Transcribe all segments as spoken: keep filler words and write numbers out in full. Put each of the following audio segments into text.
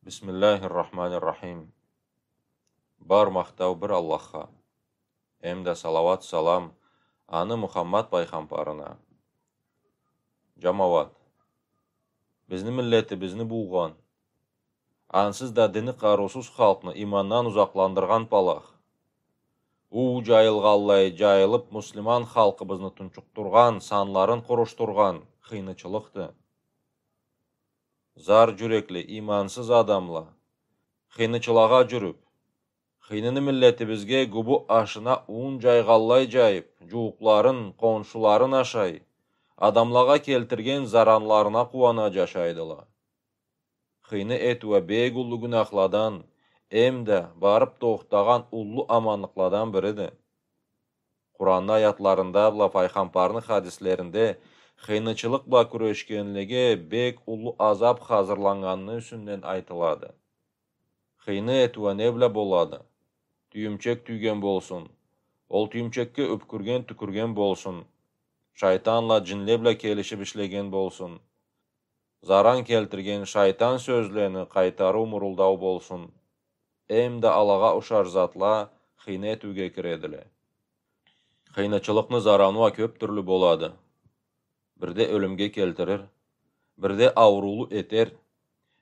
Бисмиллахир-рахманир-рахим. Бар махтау бир Аллахха. Эмда салауат, салам аны Мухаммад пайгъамбарына. Джамауат. Бизни миллетибизни буугъан, ансыз да дини къарыусуз халкъны имандан узакъландыргъан палах. Уу джайылгъанлай джайылыб, муслиман халкъыбызны тунчукъдургъан, санларын къурушдургъан хыйнычылыкъды. Зар джюрекли, имансыз адамла хыйнычылагъа джюрюб, хыйныны миллетибизге губу ашына уун джайгъанлай джайыб, джууукъларын, къоншуларын ашай, адамлагъа келтирген заранларына къууана джашайдыла. Хыйны этиу бек уллу гюнахладан эмда барыб тохтагъан уллу аманлыкъладан бириди. Къуранны аятларында бла пайгъамбарны хадислеринде хыйнычылыкъ бла кюрешгенлеге бек уллу азаб хазырланнганыны юсюнден айтылады. Хыйны этиу не бла болады? Тюйюмчек тюйген болсун, ол тюйюмчекге юпкюрген-тюкюрген болсун, шайтан бла, джинле бла келишиб ишлеген болсун, заран келтирген шайтан сёзлени къайтарыу, мурулдау болсун, эмда алагъа ушаш затла хыйны этиуге киредиле. Хыйнычылыкъны зараны уа кёб тюрлю болады. Бирде ёлюмге келтирир, бирде ауруулу этер,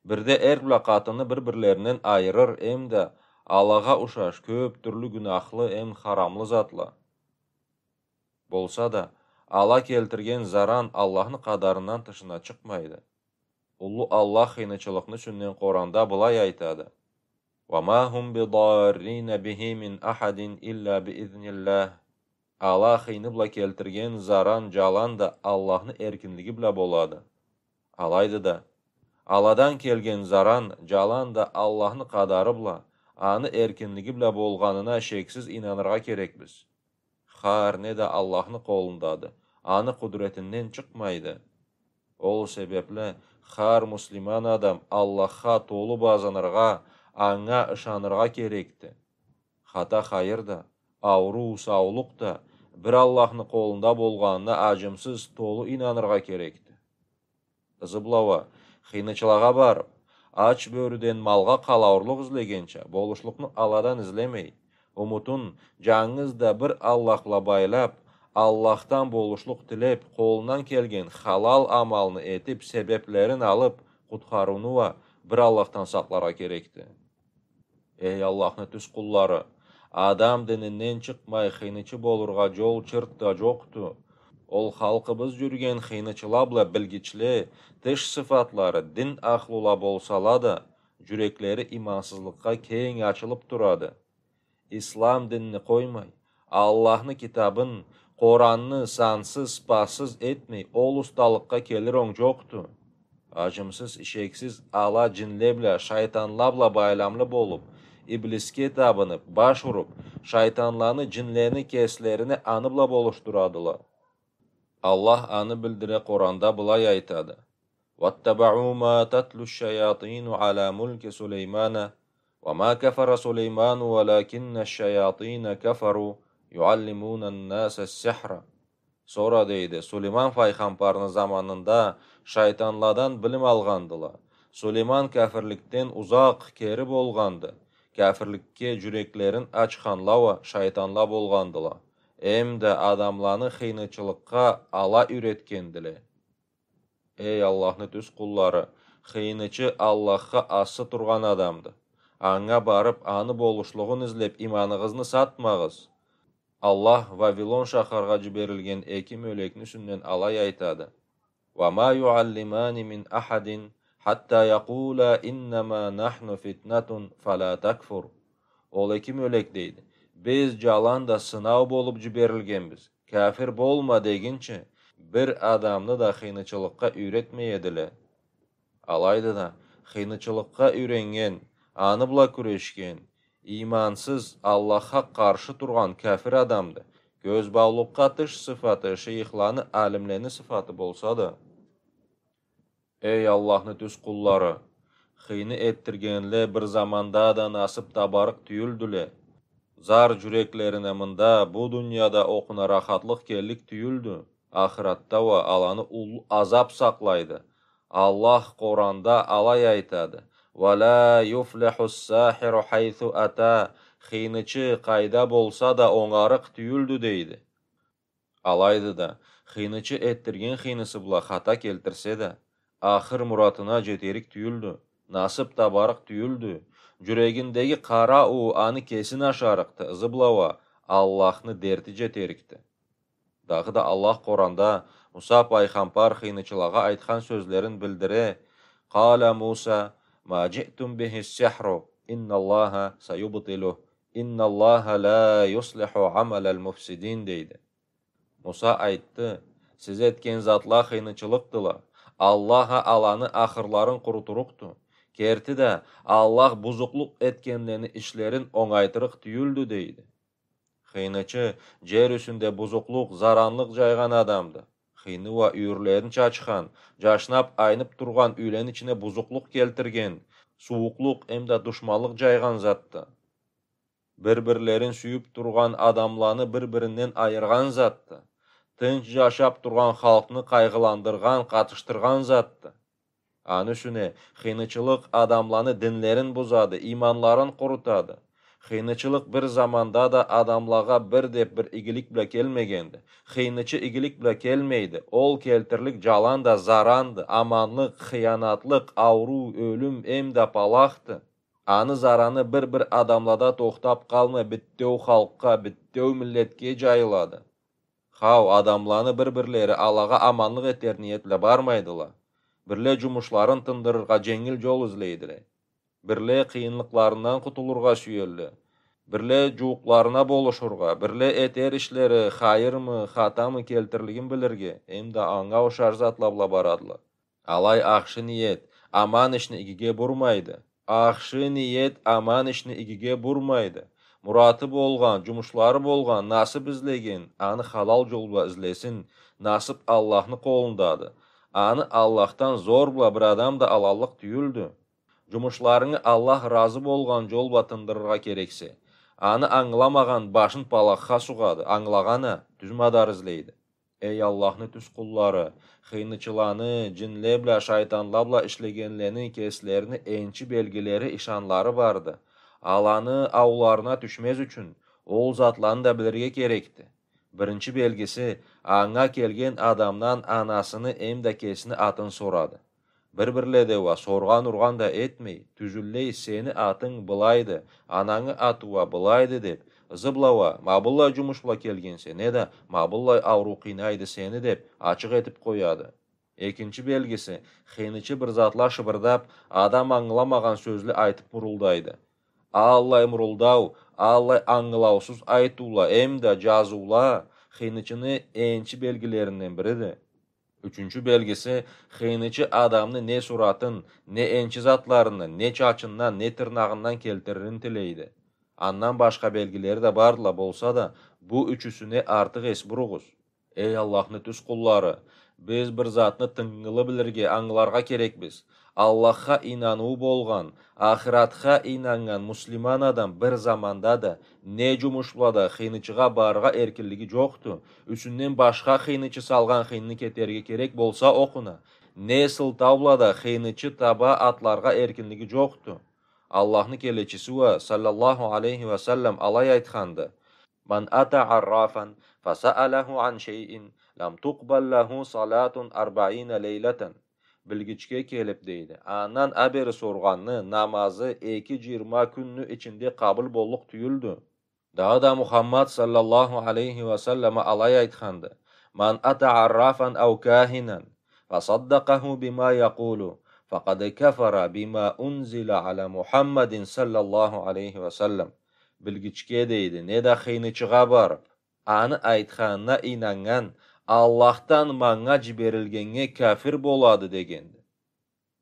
бирде эр бла къатынны бир-бирлеринден айырыр, эмда алагъа ушаш кёб тюрлю гюнахлы эм харамлы затла. Болса да, ала келтирген заран Аллахны къадарындан тышына чыкъмайды. Уллу Аллах хыйнычылыкъны юсюнден Къуранда былай айтады: «وما هم بضارين به من أحد إلا بإذن الله». Ала хыйны бла келтирген заран, джалан да Аллахны эркинлиги бла болады. Алайды да, аладан келген заран, джалан да Аллахны къадары бла, аны эркинлиги бла болгъанына шексиз ийнаныргъа керекбиз. Хар не да Аллахны къолундады, аны къудуретинден чыкъмайды. Ол себебли хар муслиман адам Аллахха толу базыныргъа, анга ышаныргъа керекди. Хата хайыр да, ауруу, саулукъ да бир Аллахны къолунда болгъанына аджымсыз, толу ийнаныргъа керекди. Ызы бла уа, хыйнычылагъа барыб, ач бёрюден малгъа къалауурлукъ излегенча, болушлукъну аладан излемей, умутун джангыз да бир Аллах бла байлаб, Аллахдан болушлукъ тилеб, къолундан келген халал амалны этиб, себеблерин алыб, къутхарыуну уа бир Аллахдан сакъларгъа керекди. Эй Аллахны тюз къуллары, адам дининден чыкъмай хыйнычы болургъа джол, чырт да джокъду. Ол халкъыбыз джюрюген хыйнычыла бла билгичле, тыш сыфатлары дин ахлула болсала да, джюреклери имансызлыкъгъа кенг ачылыб турады. Ислам динни къоймай, Аллахны китабын, Къоранны сансыз-пассыз этмей, ол усталыкъгъа келир онг джокъду. Аджымсыз, ишексиз, ала джинле бла, шайтанла бла байламлы болуб, иблисге табыныб, баш уруб, шайтанланы, джинлени кеслерини аны бла болушдурадыла. Аллах аны билдире, Къоранда былай айтады: «واتبعوا ما تتلو الشياطين على ملك سليمان وما كفر سليمان ولكن الشياطين كفروا يعلمون الناس السحر». Сора, дейди, Сулейман файгъамбарны заманында шайтанладан билим алгъандыла. Сулейман кяфирликден узакъ, кери болгъанды. Кяфирликге джюреклерин ачханла уа шайтанла болгъандыла. Эмда адамланы хыйнычылыкъгъа ала юйретгендиле. Эй Аллахны тюз къуллары, хыйнычы Аллахха асы тургъан адамды. Анга барыб, аны болушлугъун излеб, иманыгъызны сатмагъыз. Аллах Вавилон шахаргъа джиберилген эки мёлекни юсюнден алай айтады: «وما يعلمان من أحد حتى يقولا إنما نحن فتنة فلا تكفر». Ол эки мёлек, дейди, биз джалан да сынау болуб джиберилгенбиз, кяфир болма дегинчи, бир адамны да хыйнычылыкъгъа юйретмей эдиле. Алайды да, хыйнычылыкъгъа юйреннген, аны бла кюрешген, имансыз, Аллахха къаршы тургъан кяфир адамды. Кёзбаулукъгъа тыш сыфаты шыйыхланы, алимлени сыфаты болса да. Эй Аллахны тюз къуллары, хыйны этдиргенле бир заманда да насыб табарыкъ тюйюлдюле. Зар джюреклерине мында, бу дунияда окъуна рахатлыкъ келлик тюйюлдю. Ахыратда уа аланы уллу азаб сакълайды. Аллах Къоранда алай айтады: ولا يفلح الساحر حيث أتى. Хыйнычы къайда болса да онгарыкъ тюйюлдю, дейди. Алайды да, хыйнычы этдирген хыйнысы бла хата келтирсе да, ахыр муратына джетерик тюйюлдю, насыб табарыкъ тюйюлдю. Джюрегиндеги къара уу аны кесин ашарыкъды, ызы бла уа Аллахны дерти джетерикди. Дагъыда Аллах Къуранда Муса пайгъамбар хыйнычылагъа айтхан сёзлерин билдире: قال موسى ما جئتم به السحر إن الله سيبطله إن الله لا يصلح عمل المفسدين, дейди. Муса айтды: сиз этген затла хыйнычылыкъдыла. Аллах а аланы ахырларын къурутурукъду. Керти да, Аллах бузукълукъ этгенлени ишлерин онгайтырыкъ тюйюлдю, дейди. Хыйнычы джер юсюнде бузукълукъ, заранлыкъ джайгъан адамды. Хыйны уа юйюрлерин чачхан, джашнаб, айныб тургъан юйлени ичине бузукълукъ келтирген, сууукълукъ эмда душманлыкъ джайгъан затды. Бир-бирлерин сюйюб тургъан адамланы бир-биринден айыргъан затды. Тынч джашаб тургъан халкъны къайгъыландыргъан, къатышдыргъан затды. Аны юсюне, хыйнычылыкъ адамланы динлерин бузады, иманларын къурутады. Хыйнычылыкъ бир заманда да адамлагъа бир деб бир игилик бла келмегенди. Хыйнычы игилик бла келмейди. Ол келтирлик джалан да заранды, аманлыкъ, хыянатлыкъ, ауруу, ёлюм эмда палахды. Аны зараны бир-бир адамлада тохтаб къалмай, битеу халкъгъа, битеу миллетге джайылады. Хау, адамланы бир-бирлери алагъа аманлыкъ этер ниет бла бармайдыла. Бирле джумушларын тындырыргъа дженгил джол излейдиле. Бирле къыйынлыкъларындан къутулургъа сюелле. Бирле джууукъларына болушургъа, бирле этер ишлери хайырмы, хатамы келтирлигин билирге, эмда анга ошар затла бла барадыла. Алай ахшы ниет аман ишни игиге бурмайды. Ахшы ниет аман ишни игиге бурмайды. Мураты болгъан, джумушлары болгъан, насыб излеген, аны халал джол бла излесин, насыб Аллахны къолундады. Аны Аллахдан зор бла бир адам да алаллыкъ тюйюлдю. Джумушларынгы Аллах разы болгъан джол бла тындырыргъа керексе, аны ангыламагъан башын палахха сугъады, ангылагъан а тюз мадар излейди. Эй Аллахны тюз къуллары, хыйнычыланы, джинле бла, шайтанла бла ишлегенлени кеслерини энчи белгилери, ишанлары барды. Аланы ауларына тюшмез ючюн, ол затланы да билирге керекди. Биринчи белгиси, анга келген адамдан анасыны эмда кесини атын сорады. Бир-бирледе уа соргъан-ургъан да этмей, тюзюнлей, сени атынг былайды, анангы аты уа былайды деб, ызы бла уа, ма быллай джумуш бла келгенсе, неда ма быллай ауруу къыйнайды сени деб, ачыкъ этиб къояды. Экинчи белгиси, хыйнычы бир затла шыбырдаб, адам ангыламагъан сёзле айтыб мурулдайды. Аллай мурулдау, аллай ангылаусуз айтыула эмда джазыула хыйнычыны энчи белгилеринден бириди. Ючюнчю белгиси, хыйнычы адамны не суратын, не энчи затларыны, не чачындан, не тырнагъындан келтиририн тилейди. Андан башха белгилери да бардыла болса да, бу ючюсюне артыкъ эс буругъуз. Эй Аллахны тюз къуллары, биз бир затны тынгылы билирге, ангыларгъа керекбиз. Аллахха ийнаныуу болгъан, ахыратха ийнаннган муслиман адам бир заманда да, не джумуш бла да хыйнычыгъа барыргъа эркинлиги джокъду, юсюнден башха хыйнычы салгъан хыйныны кетерге керек болса окъуна, не сылтау бла да хыйнычы таба атларгъа эркинлиги джокъду. Аллахны келечиси уа, саллаллаху алейхи ва саллам, алай айтханды: من أتى عرافا فسأله عن شيء لم تقبل له صلاة أربعين ليلة. Билгичге келиб, дейди, андан а бери соргъанны намазы эки джыйырма кюнню ичинде къабыл боллукъ тюйюлдю. Дагъыда Мухаммад саллаллаху алейхи ва саллама алай айтханды: من أتى عرافا أو كاهنا فصدقه بما يقول فقد كفر بما أنزل على محمد صلى الله عليه وسلم. Билгичге, дейди, неда хыйнычыгъа барыб, аны айтханына ийнаннган, Аллахдан манга джиберилгеннге кафир болады, дегенди.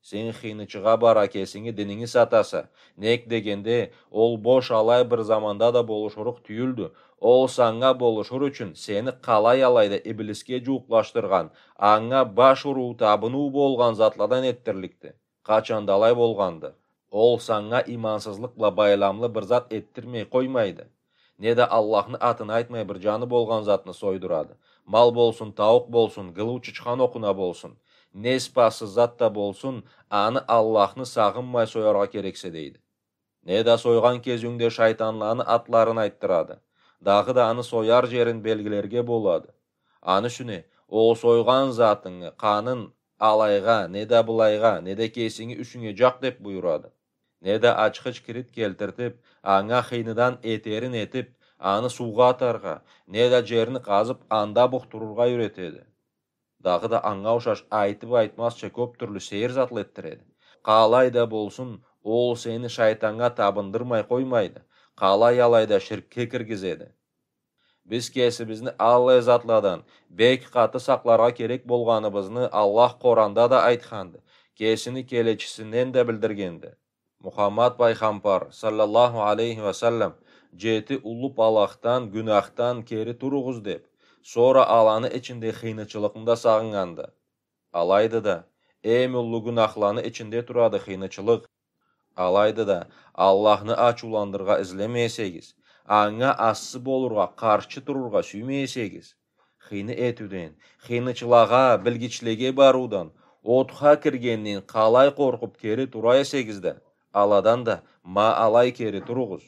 Сен хыйнычыгъа бара кесинги дининги сатаса, нек дегенде, ол бош алай бир заманда да болушурукъ тюйюлдю. Ол санга болушур ючюн сени къалай-алай да иблисге джууукълашдыргъан, анга баш уруу, табыныу болгъан затладан этдирликди. Къачан да алай болгъанды, ол санга имансызлыкъ бла байламлы бир зат этдирмей къоймайды. Неда Аллахны атын айтмай бир джаны болгъан затны сойдурады. Мал болсун, тауукъ болсун, гылыу чычхан окъуна болсун. Не сыпатсыз зат да болсун, аны Аллахны сагъынмай сояргъа керексе, дейди. Не да сойгъан кезиуюнгде шайтанланы атларын айтдырады. Дагъыда аны сояр жерин белгилерге болады. Аны юсюне, ол сойгъан затынгы къанын алайгъа, не да былайгъа, не да кесинги юсюнге джакъ деб буюрады. Не да ачхыч кирит келтиртиб, анга хыйныдан этерин этиб, аны суугъа атаргъа, не да джерни къазыб, анда бухтурургъа юретеди. Дагъыда анга ушаш айтыб айтмазча кёб тюрлю сейир затла этдиреди. Къалай да болсун, ол сени шайтаннга табындырмай къоймайды, къалай-алай да ширкге киргизеди. Биз кесибизни аллай затладан бек къаты сакъларгъа керек болгъаныбызны Аллах Къуранда да айтханды, кесини келечисинден да билдиргенди. Мухаммад пайгъамбар, саллаллаху алейхи ва саллам, джети уллу палахдан, гюнахдан кери туругъуз деб, сора аланы ичинде хыйнычылыкъны да сагъыннганды. Алайды да, эм уллу гюнахланы ичинде турады хыйнычылыкъ. Алайды да, Аллахны ачыуландырыргъа излемей эсегиз, анга ассы болургъа, къаршчы турургъа сюймей эсегиз, хыйны этиуден, хыйнычылагъа, билгичлеге барыудан, отха киргенден къалай къоркъуб кери тура эсегиз да, аладан да ма алай кери туругъуз.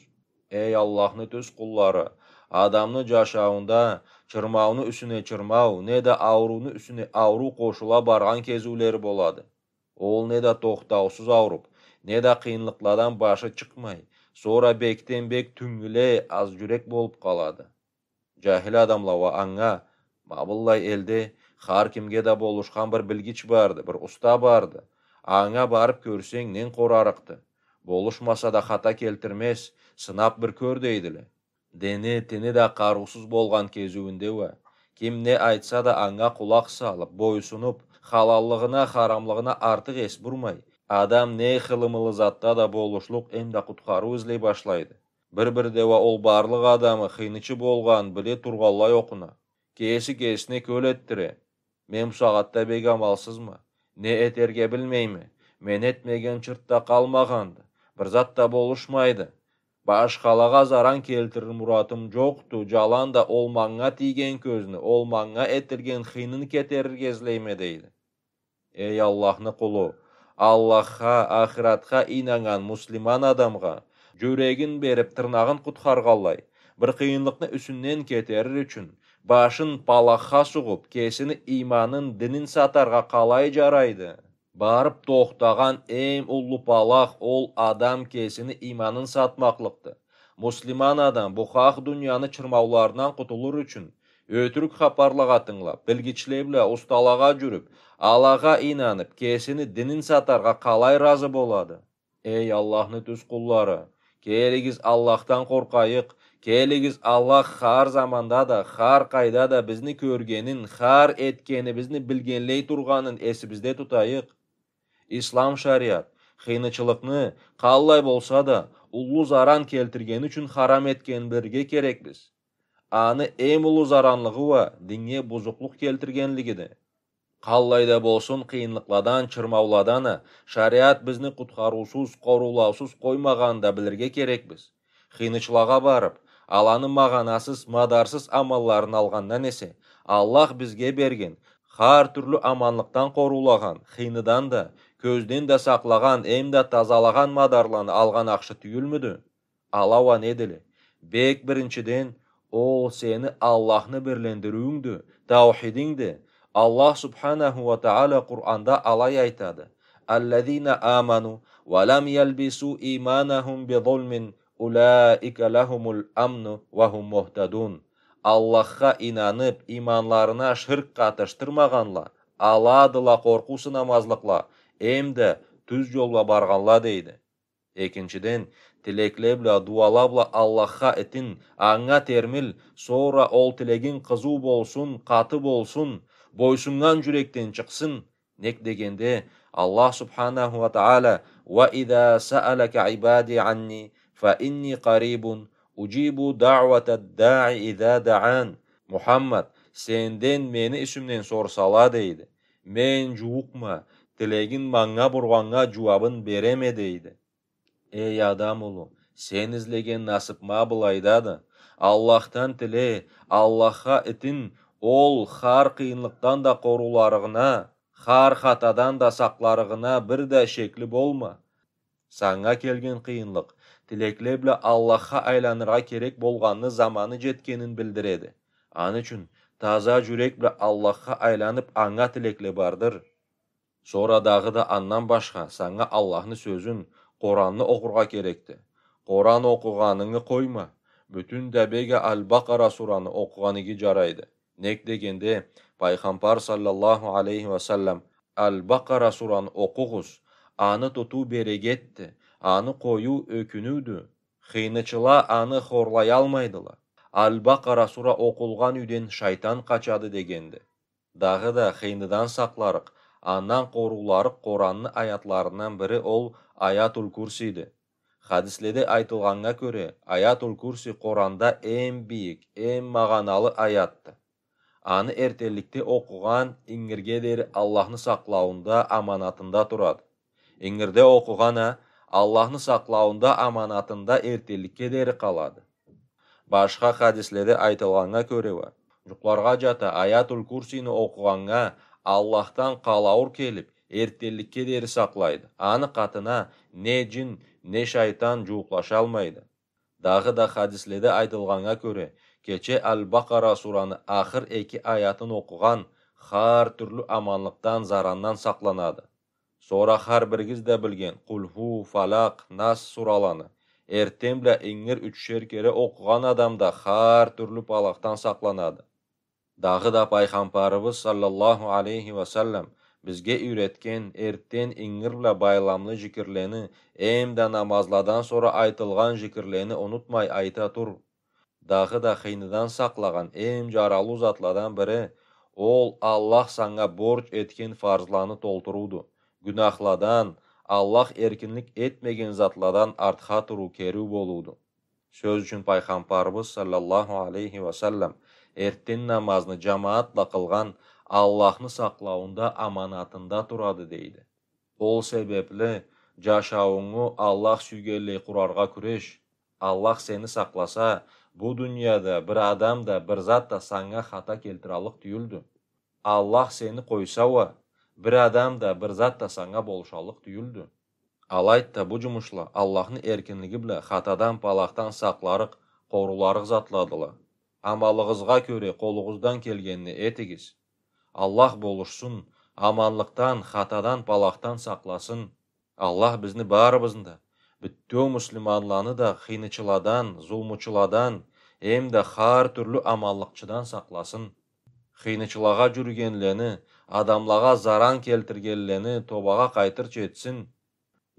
Эй Аллахны тюз къуллары, адамны джашауунда чырмауну юсюне чырмау, не да аурууну юсюне ауруу къошула баргъан кезиулери болады. Ол не да тохтаусуз ауруб, не да къыйынлыкъладан башы чыкъмай, сора бекден-бек тюнгюле, аз джюрек болуб къалады. Джахил адамла уа анга: «Ма быллай элде хар кимге да болушхан бир билгич барды, бир уста барды. Анга барыб кёрсенг, ненг къорарыкъды. Болушмаса да хата келтирмез, сынаб бир кёр», — дейдиле. Дени, тини да къарыусуз болгъан кезиуюнде уа, ким не айтса да, анга къулакъ салыб, бойсунуб, халаллыгъына, харамлыгъына артыкъ эс бурмай, адам не хылымылы затда да болушлукъ эмда къутхарыу излей башлайды. Бир-бирде уа ол барлыкъ адамы хыйнычы болгъанын биле тургъанлай окъуна. Кеси кесине кёл этдире: «Мен бусагъатда бек амалсызма. Не этерге билмейме. Мен этмеген чырт да къалмагъанды. Бир зат да болушмайды. Башхалагъа заран келтирир муратым джокъду, джаланда ол манга тийген кёзню, ол манга этилген хыйныны кетерирге излейме», — дейди. Эй Аллахны къулу, Аллахха, ахыратха ийнаннган муслиман адамгъа, джюрегин бериб, тырнагъын къутхаргъанлай, бир къыйынлыкъны юсюнден кетерир ючюн, башын палахха сугъуб, кесини ийманын, динин сатаргъа къалай джарайды? Барыб тохтагъан эм уллу палах ол адам кесини ийманын сатмакълыкъды. Муслиман адам бу хакъ дунияны чырмауларындан къутулур ючюн, ётюрюк хапарлагъа тынгылаб, билгичле бла усталагъа джюрюб, алагъа ийнаныб, кесини динин сатаргъа къалай разы болады? Эй Аллахны тюз къуллары, келигиз Аллахдан къоркъайыкъ, келигиз Аллах хар заманда да, хар къайда да бизни кёргенин, хар этгенибизни билгенлей тургъанын эсибизде тутайыкъ. Ислам шариат хыйнычылыкъны, къаллай болса да, уллу заран келтиргени ючюн харам этгенин билирге керекбиз. Аны эм уллу заранлыгъы уа диннге бузукълукъ келтиргенлигиди. Къаллай да болсун, къыйынлыкъладан, чырмауладан а шариат бизни къутхарыусуз, къоруулаусуз къоймагъанын да билирге керекбиз. Хыйнычылагъа барыб, аланы магъанасыз, мадарсыз амалларын алгъандан эсе, Аллах бизге берген, хар тюрлю аманлыкъдан къоруулагъан, хыйныдан да, кёзден да сакълагъан эмда тазалагъан мадарланы алгъан ахшы тюйюлмюдю? Ала уа недиле? Бек биринчиден, ол сени Аллахны бирлендириуюнгдю, таухидингди. Аллах субханаху уа тагъала Къуранда алай айтады: «Аллазина аману уа лам ялбису иманахум би зулмин, улаика лахумул амну уа хум мухтадун». Аллахха ийнаныб, ийманларына ширк къатышдырмагъанла, аладыла къоркъуу сынамазлыкъла, эмда тюз джолгъа баргъанла, дейди. Экинчиден, тилекле бла, дуала бла Аллахха итин, анга термил, сора ол тилегинг къызыу болсун, къаты болсун, бойсуннган джюрекден чыкъсын. Нек дегенде, Аллах субханаху уа тагъала: «Уа иза саалака ибади анни, фа инни къарибун, уджибу даъвата ддаъи иза даъан». Мухаммад, сенден мени юсюмден сорсала, дейди, мен джууукъма, тилегин манга бургъаннга джууабын береме, дейди. Эй адам улу, сен излеген насыб ма былайдады. Аллахдан тиле, Аллахха итин, ол хар къыйынлыкъдан да къорууларыгъына, Хар хатадан да сакъларыгъына бир да шекли болма. Санга келген къыйынлыкъ, тилекле бла Аллахха айланыргъа керек болгъанны заманы жетгенин билдиреди. Аны ючюн таза жюрек бла Аллахха айланып, анга тилекле бардыр. Сора дагъыда андан башха санга Аллахны сёзюн, Къуранны окъургъа керекди. Къуран окъугъанынгы къойма, бютюн да бек а Аль-Бакъара сураны окъугъан иги жарайды. Нек дегенде, Пайгъамбар саллаллаху алейхи ва саллам: «Аль-Бакъара сураны окъугъуз, аны тутуу берекетди, аны къоюу ёкюнюудю. Хыйнычыла аны хорлаялмайдыла. Аль-Бакъара сура окъулгъан юйден шайтан къачады», — дегенди. Дагъыда хыйныдан сакъларыкъ, андан къорууларыкъ Къуранны аятларындан бири ол Аятуль Курсийди. Хадиследе айтылгъаннга кёре, Аятуль Курси Къуранда эм бийик, эм магъаналы аятды. Аны эртенликде окъугъан ингирге дери Аллахны сакълауунда, аманатында турады. Ингирде окъугъан а Аллахны сакълауунда, аманатында эртенликге дери къалады. Башха хадиследе айтылгъаннга кёре уа, жукъларгъа жата Аятуль Курсийни окъугъаннга Аллахдан къалауур келип, эртенликге дери сакълайды. Аны къатына не жин, не шайтан жууукълашалмайды. Дагъыда хадиследе айтылгъаннга кёре, кече Аль-Бакъара сураны ахыр эки аятын окъугъан хар тюрлю аманлыкъдан, зарандан сакъланады. Сора хар биригиз да билген Къулху, Фалакъ, Нас сураланы эртен бла ингир ючюшер кере окъугъан адам да хар тюрлю палахдан сакъланады. Дагъыда Пайгъамбарыбыз саллаллаху алейхи ва саллам бизге юйретген эртен ингир бла байламлы жикирлени эмда намазладан сора айтылгъан жикирлени унутмай айта тур. Дагъыда хыйныдан сакълагъан эм жараулу затладан бири, ол Аллах санга борч этген фарзланы толтурууду. Гюнахладан, Аллах эркинлик этмеген затладан артха туруу, кериу болууду. Сёз ючюн, Пайгъамбарыбыз саллаллаху алейхи ва саллам эртен намазны жамаат бла къылгъан Аллахны сакълауунда, аманатында турады, дейди. Ол себепли жашауунгу Аллах сюйгенлей къураргъа кюреш. Аллах сени сакъласа, бу дунияда бир адам да, бир зат да санга хата келтираллыкъ тюйюлдю. Аллах сени къойса уа, бир адам да, бир зат да санга болушаллыкъ тюйюлдю. Алайды да, бу жумушла Аллахны эркинлиги бла хатадан, палахдан сакъларыкъ, къорууларыкъ затладыла. Амалыгъызгъа кёре къолугъуздан келгенни этигиз. Аллах болушсун, аманлыкъдан, хатадан, палахдан сакъласын. Аллах бизни барыбызны да, бютеу муслиманланы да хыйнычыладан, зулмучуладан, эмда хар тюрлю аманлыкъчыдан сакъласын. Хыйнычылагъа жюрюгенлени, адамлагъа заран келтиргенлени тобагъа къайтырча этсин.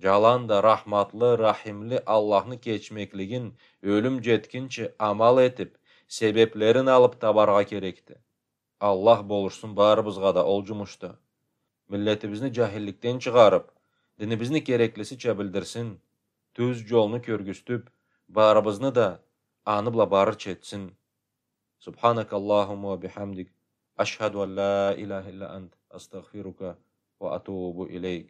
Жаланда рахматлы, рахимли Аллахны кечмеклигин ёлюм жетгинчи амал этип, себеплерин алып табаргъа керекди. Аллах болушсун барыбызгъа да ол жумушда. Миллетибизни жахилликден чыгъарып, динибизни кереклисича билдирсин, тюз жолну кёргюзтюп, барыбызны да аны бла барырча этсин. سبحانك اللهم وبحمدك، أشهد أن لا إله إلا أنت، أستغفرك وأتوب إليك.